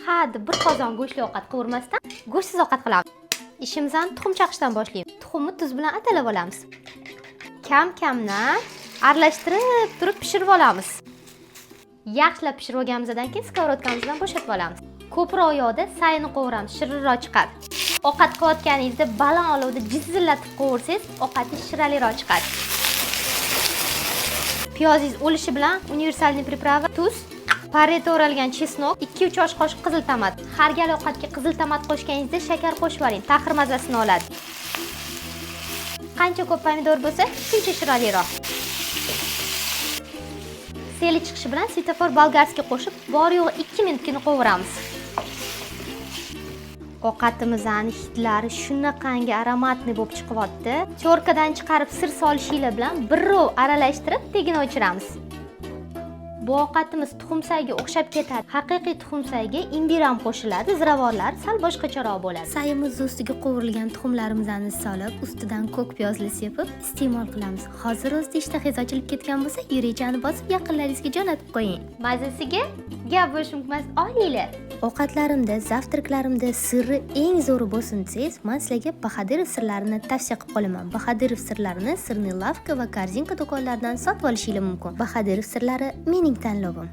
Ha deb bir qozon go'shtli ovqat qovurmasdan, go'shtsiz ovqat qilamiz. Ishimizni tuxum chaqishdan boshlaymiz. Tuxumni tuz bilan atalab olamiz. Kam kamdan aralashtirib turib pishirib olamiz. Yaxshilab pishirib olganimizdan keyin сковородка mizdan bo'shatib olamiz. Ko'proq yog'da sayini qovuramiz, shirinroq chiqadi. Ovqat qilayotganingizda baland olovda jizillatib qovursangiz, ovqatingiz shiraliroq chiqadi. Piyozingiz o'lishi bilan универсальный приправа, tuz, pare to'ralgan чеснок, 2-3 osh qoshiq qizil tomat. Har gal ovqatga qizil tomat qo'shganingizda shakar qo'shib yuboring, taxir mazasini oladi. Qancha ko'p pomidor bo'lsa, shuncha shiraliroq. Seli chiqishi bilan "Svetofor болгарский" qo'shib, bor yo'g'i 2 minutgina qovuramiz. Ovqatimizni hidlari shunaqangi ароматный bo'lib chiqyapti. Тёрка dan chiqarib sir solishinglar bilan birrov aralashtirib, tagini o'chiramiz. Bu ovqatimiz tuxumsayga o'xshab ketadi. Haqiqiy tuxumsayga imbir ham qo'shiladi, ziravorlar sal boshqacharoq bo'ladi. Sayimizni ustiga qovurilgan tuxumlarimizni solib, ustidan ko'k piyozli sepib iste'mol qilamiz. Hozir o'zida ishtahangiz ochilib ketgan bo'lsa, yurakchani bosib, yaqinlaringizga jo'natib qo'ying. Mazasiga gap bo'lishi mumkin emas, olinglar. Ovqatlarimda, завтрак larimda sirri eng zo'ri bo'lsin desangiz, man sizlarga Bahodirov sirlarini tavsiya qilib qolaman. Bahodirov sirlarini Сырный лавка va Korzinka do'konlaridan sotib olishinglar mumkin. Bahodirov sirlari mening tanlovim.